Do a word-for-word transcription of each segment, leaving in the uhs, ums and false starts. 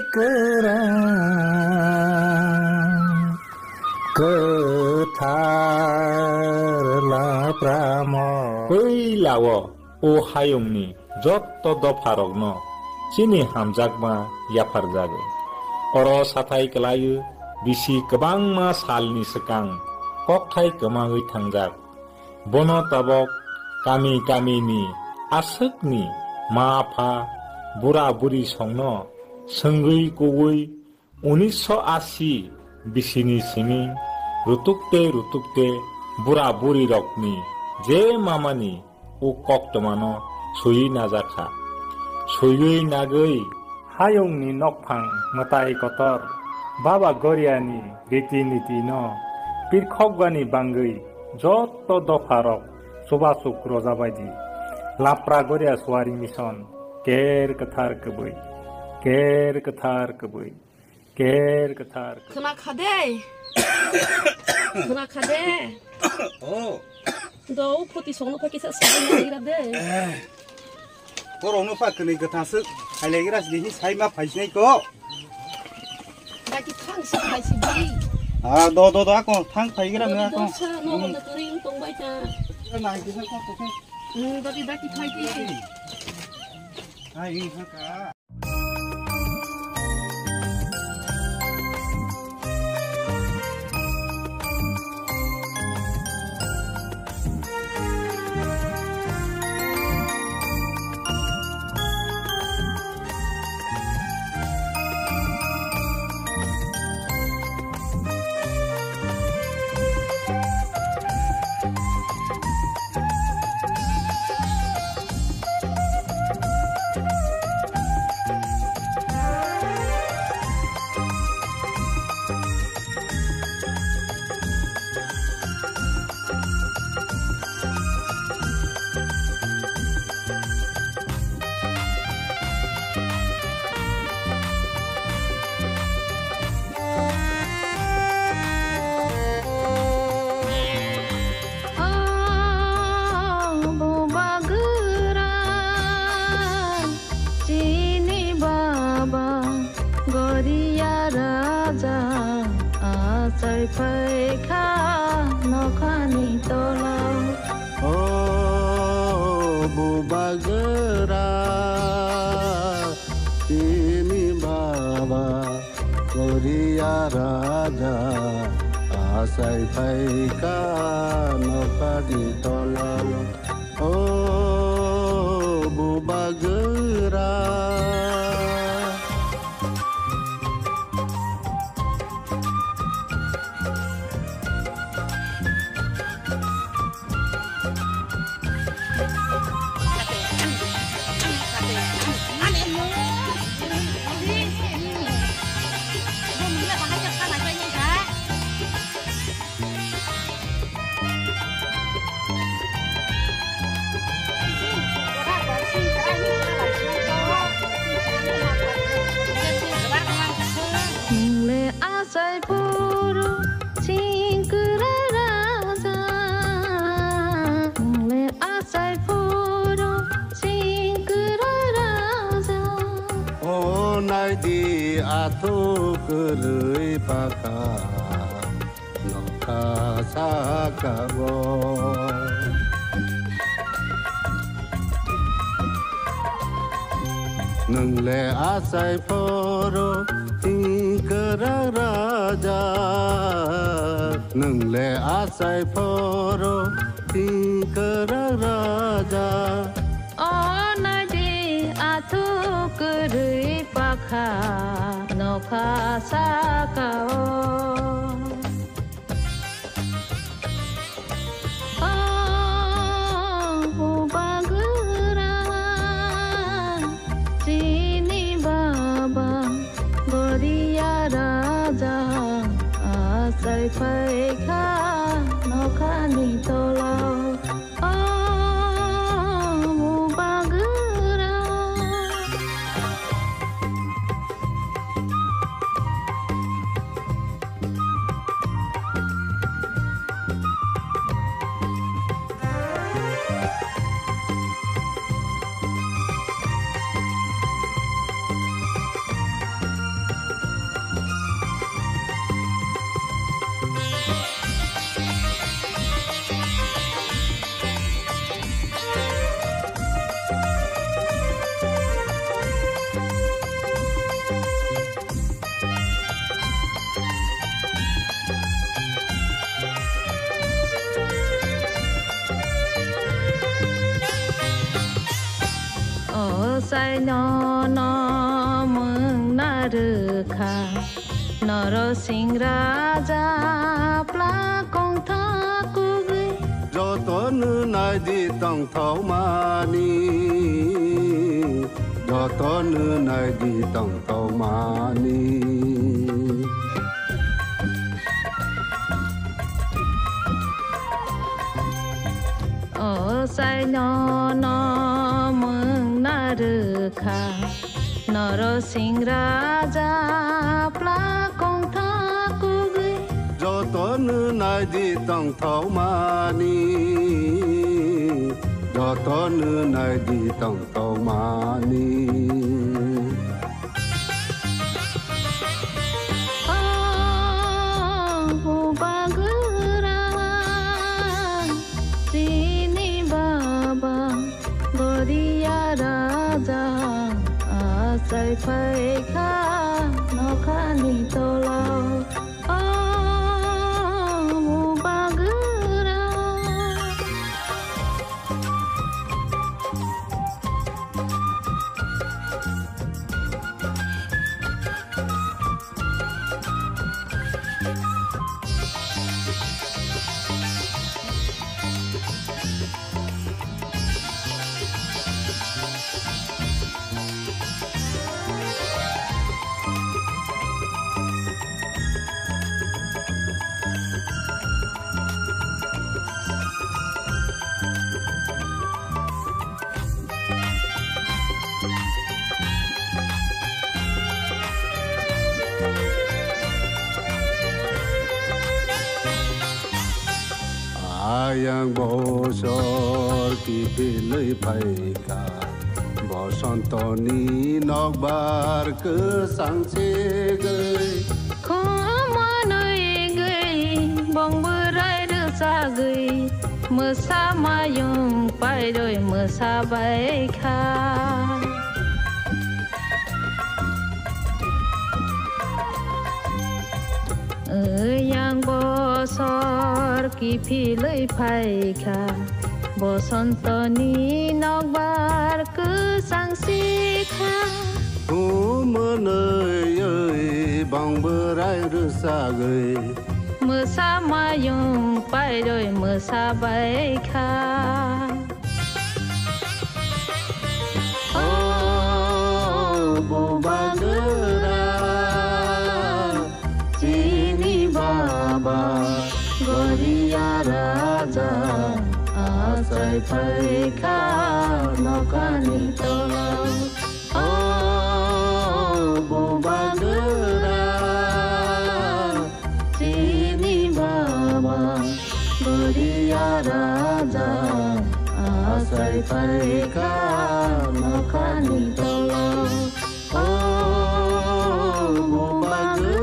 Kwrwng kwthar lapramo. Puilao o hayungni jotto dopharokno chini hamjakma yapharjago. Oro sathai kwlaiwi bisi kwbangma salni swkang kokthai kwmagwi thangjak. Bono tabok kami kamini aswkni ma pha bura buri songno swngwi kuwi unisho asi bisini simi rutukte rutukte bura buri rokni je mamani o koktwmano swiwi najakha. Swiwi nagwi hayungni nokphang mwtai kotor Baba Goriani riti nitino pirkhokbani bangwi jotto dopharok chubasuk rojabaidi. Lapra Goria Suari Mission, ker kwthar kwbwi, ker kwthar kwbwi, ker kwthar kwbwi. Khna kha de. Khna kha de. Oh. Do u phuti songno pha kisa sai na ira de. Borokno pha kwnwi kwthang swk phailaikhe rasidi hi sai ma phaisinai ko. Daki thang si phaisi di. Ah, do, do, do, ako thang phaigra na ako. Dosa no na turi tong bai ta. Nai kisa ko ko. Hmm, daki daki phai di. Ai, ha ka. O Bubagra, chini baba Goria raja, achai phaikha nokhani tolao. O Bubagra, chini baba Goria raja, achai phaikha nokhani tolao. O Bubagra. Nwng le achai phuru chingkwra raja, nwng le achai phuru chingkwra raja. O naidi athuk kwrwi pakha nokha saka-o. Nwng le achai phuru chingkwra raja, nwng le achai phuru chingkwra raja. O naidi athuk kwrwi pakha nokha saka-o. O Bubagra, chini baba Goria raja, achai phaikha nokhani tolao. O Bubagra. Chaino no mung na rwkha, Norosing Raja pla kongtha kugwi. Jotono naidi tongthokmani, jotono naidi tongthokmani. O chaino no mung na rwkha, Norosing Raja pla kongtha kugwi. Jotono naidi tongthokmani, jotono naidi tongthokmani. O Bubagra, chini baba, Goria Raja, achai phaikha nokhani tolao. O Bubagra. Ayang bosor kiphilwi phaikha, bosontoni nokbar kwsang segwi. Khum mwnwi gwi bong bwrai rwchagwi, mwsa mayung pairwi mwsa baikha. Yang bosor kiphilwi phaikha, bosontoni nokbar kwsang sikha. Khum mwnwi bong bwrai rwchagwi, mwsa mayung pairwi mwsa baikha. O Bubagra, chini baba, Goria Raja, achai phaikha nokhani tolao. O Bubagra, chini baba, Goria Raja, achai phaikha nokhani tolao. O Bubagra.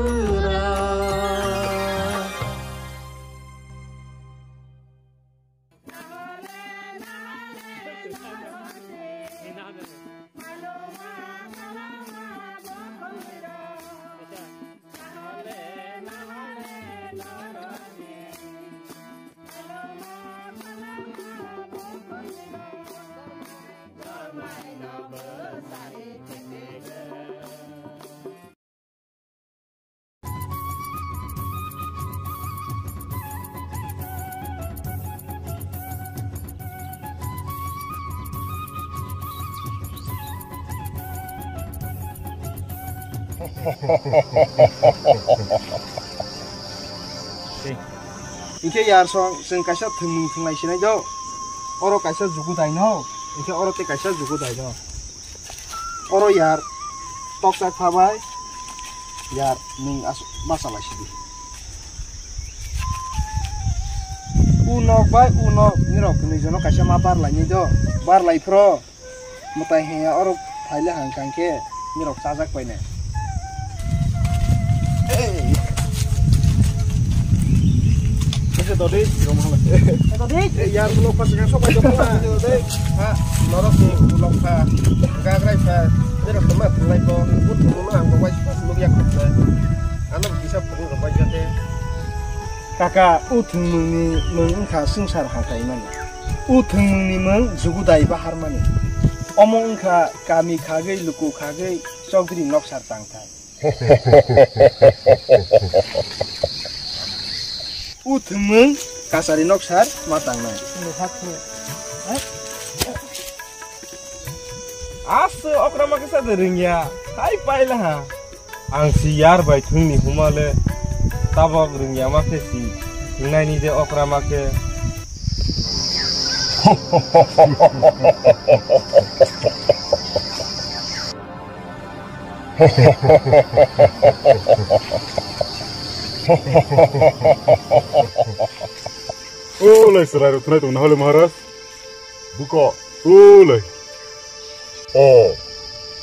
Hinkhe yar song chwng kaisa thwngmung thwnglai sinai do. Oro kaisa jugu dai no, hinkhe oro tei kaisa jugu dai no. Oro yar tokchak pha bai, yar nwng as-, ma chalai sidi. U nok bai u nok nirok kwnwi jono kaisa ma barlaini do, barlai phro mwtai haya oro phaile hang kang khe nirok chajak painai. Ei. Kaisa dodi, rong hala. Dodi. Ei, yar ulo pas yang sopai dodi. Dodi. Ha, norok ni ulo pha. Gagrai pha. Jera tomat lai ko. But mo ang ko wai nuk yak khop na. Ano bisa pung ko wai jate. Kaka, u thwngmungni mung wngkha swngchar hathai mani. U thwngmungni mung jugu dai bahar mani. Omo wngkha kami khagwi luku khagwi chokdri noksar tangthai. O thwngmung kachari noksar ma tangnai. Aswk okra ma kisa de rwngya. Hai paila ha. Ang si yar bai thwngni huma le tabok rwngya ma khe si thwngnaini de okra ma khe. O lai chwrai rok thwnai tong nahole Maharaj. Buko, o lai. O,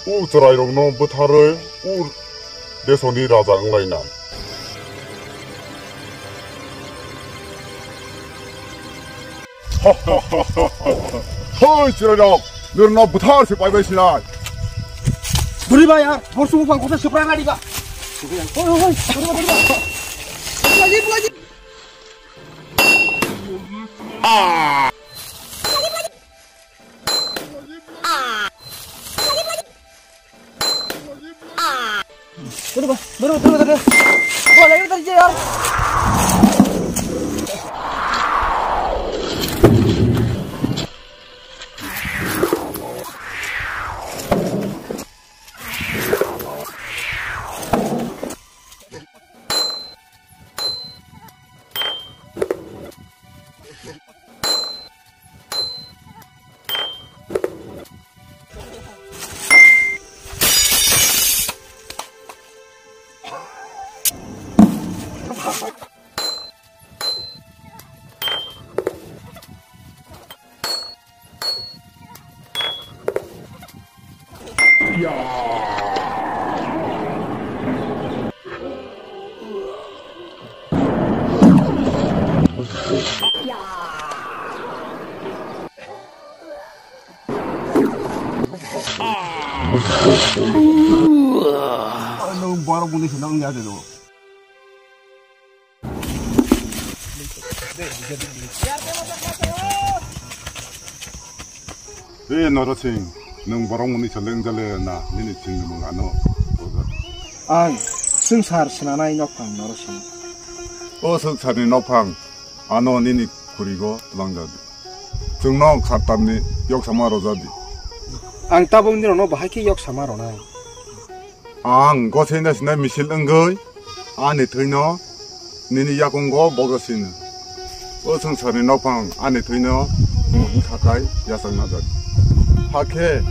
u chwrai rok no bwtharwi u desoni raja wnglaina. Hoi chwrai rok, nirno bwthar se paibai sinai. Bwrwi ba yar, bor subu bang kota supra gari ba. Hoi, hoi, hoi, bwrwi ba, bwrwi ba. Bwrwi ba, bwrwi ba. Nwng borok mwnwi se nokni yago. Hey Norosing, nwng borok mwnwi se lengjale na nini chwngni mung ano. Ang swngchar swnanai nokphang Norosing. O swngcharni nokphang ano nini khurigo twlangjadi. Chwngno khartamni yoksama rojadi. Ang tabuk nirokno bahai khe yoksama ronai. Ang goseina sinai misil wngwi ani thwino nini yakungo bogosino. O swngcharni nokphang ani thwino bwthakai yachakna jat. Hakhe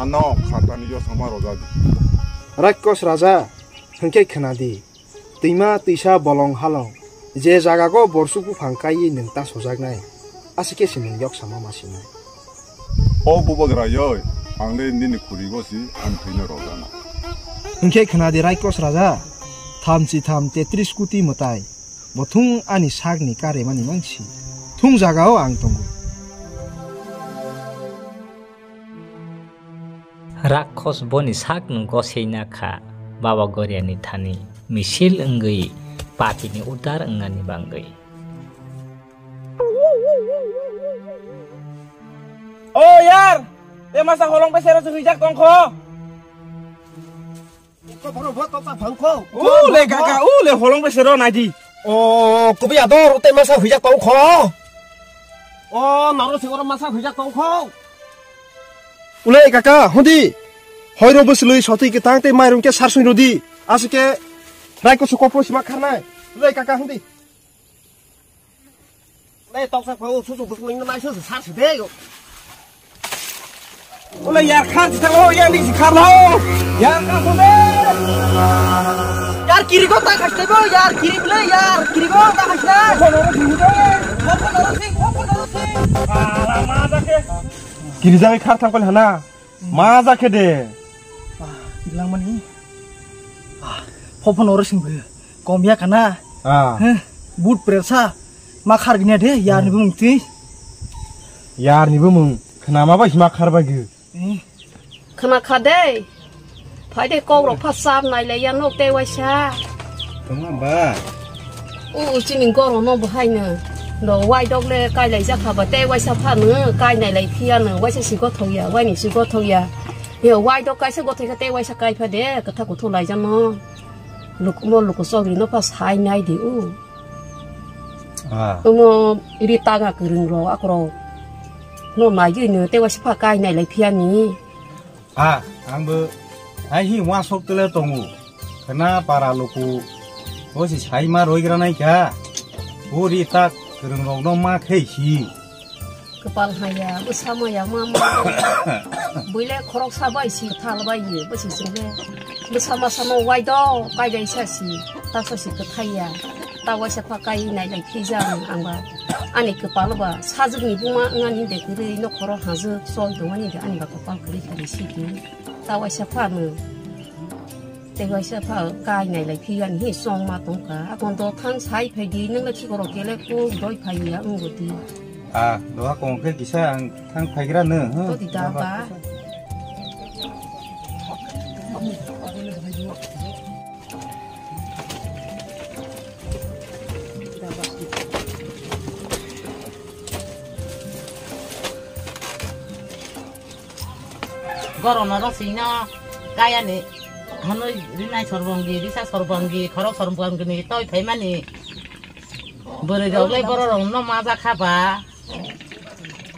ano khartani yoksama rojadi. Rakkhos raja, hwnkhe khwnadi. Twima twisa bolong halong, je jagago borsuk buphang kaiwi nwng ta sojaknai, aswk khe se nwng yoksama ma sinai. O bubagra yoi, ang le nini khurigo si ani thwino rojana. Hwnkhe khwnadi Raikos raja, thamchi tham tetris kuti mwtai, bo thung ani sakni karemani mansi, thung jagao ang tongo. Rakhos boni sakno goseina kha, Baba Goriani thani misil wngwi patini udar wngnani bangwi. O yar, te masa holong besero se huijak tongkho. Ko bono bo tokta phangkho. Ule kaka, ule holong besero naidi. O, kubi ador, te masa huijak tongkho. O, naro singoro masa huijak tongkho. Ulai kaka, hundi. Hoiro bwswlwi sotwi kwtang tei mairum khe sarsung rwdi. Aswk khe raiko se kopro sima kharnai. Ulai kaka, hundi. Ulai toksa phao susu bwswlwino naisuk sar side. Ulai yar khan sitalo, yar ni sikhar lao. Yar kha sode. Yar kirigo ta khaste bo, yar kiri ble, yar kirigo ta khaste. Ala ma jake. Kiri jai khar thang pal hana. Ma ja khe de. Ah, tilangmani. Ah, phopon oro sing bwrwi. Kom ya kana? Ah. Heh, but presa. Ma khar gini de, yar ni bumung twi. Yar ni bumung. Khna ma ba hima khar ba gw. Eh. Khna kha de. Phai de kok rok pha sap nai le ya nok te waisa. Tongma ba. U, u chini goro no bo hai no. No, waidok le kai lai jakha ba, tei waisa phano kai nai lai phiya no, waisa si gothok ya, waini si gothok ya. Yo, waidok kaisa gothok kha, tei waisa kai pha de, kwtha kuthuk lai jano. Luk-, mo luku chokri no pha sai nai di u. Ah. Omo ri taga kwrwng rok, akorok no nai di no, tei waisa pha kai nai lai phiya ni. Ah, ang bo hai hi wasok tele tongo. Khna para luku, o si sai ma roi gra nai kha. O ri tak kwrwng rok no ma khei si. Kwpal haya, bwsa maya ma ma. Buile khorok sa bai si thal bai ye, bwsi sing le. Bwsa ma sa no wai do, kai dai sa si, ta sa si kwthai ya. Ta waisa pha kai nai lai phija ang ba. Ani kwpal ba, sajwk ni buma wngani de kwrwi no khoro hajwk, chol tongmani de ani ba kwpal kwrwi kwrwi si di. Ta waisa pha no. Tei waisa pha kai nai lai phiya ni hi song ma tong kha. Akon do thang sai phai di, nang le chikoro kele kuk doi phai ya wng di. Ah, doha kong khe kisa ang thang phaigra no, huh? To di da ba. Gorono rosino kayani hanui rinai sorbongi, risa sorbongi, khorok sorbongi ni toi phaimani. Bwrwi rok le borok rok no ma ja kha ba.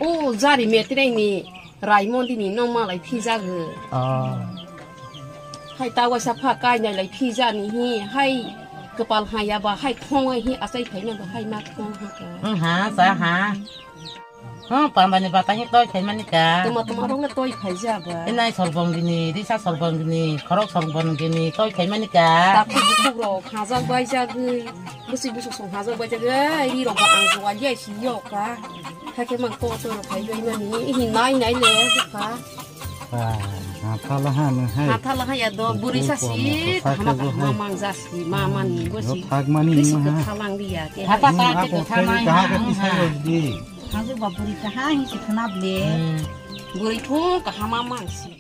O jari metreng ni Raimondi ni no ma lai phijago. Ah. Hai ta waisa pha kai nai lai phija ni hi, hai kwpal haya ba, hai khong hi achai phai na ba, hai ma khong ha ka. Wng ha, sa ha. Huh, panda ni bata hi toi khai mani ka. Tuma tuma rok le toi khai ja ba. Inai sorbong gini, risa sorbong gini, khorok sorbong gini toi khai mani ka. Takhuk bukhuk rok hajak bai jagwi, bwswi bwswk song hajak bai jagwi, ri rok ba ang jowal ya si yo ka. Hakhe mang to to rok khai bai mani, ihi nai nai le ka. Ah, ha thala ha no hai. Ha thala ha ya do, buri sa si, kaham kaham mang ja si, ma mani, bwswi. Thak mani bwswi no ha. Thalang ri ya ke. Hapa ta ke thamai ha. Hajo ba buri kaha hi se khna ble. Hmm. Buri thung kahama mang si.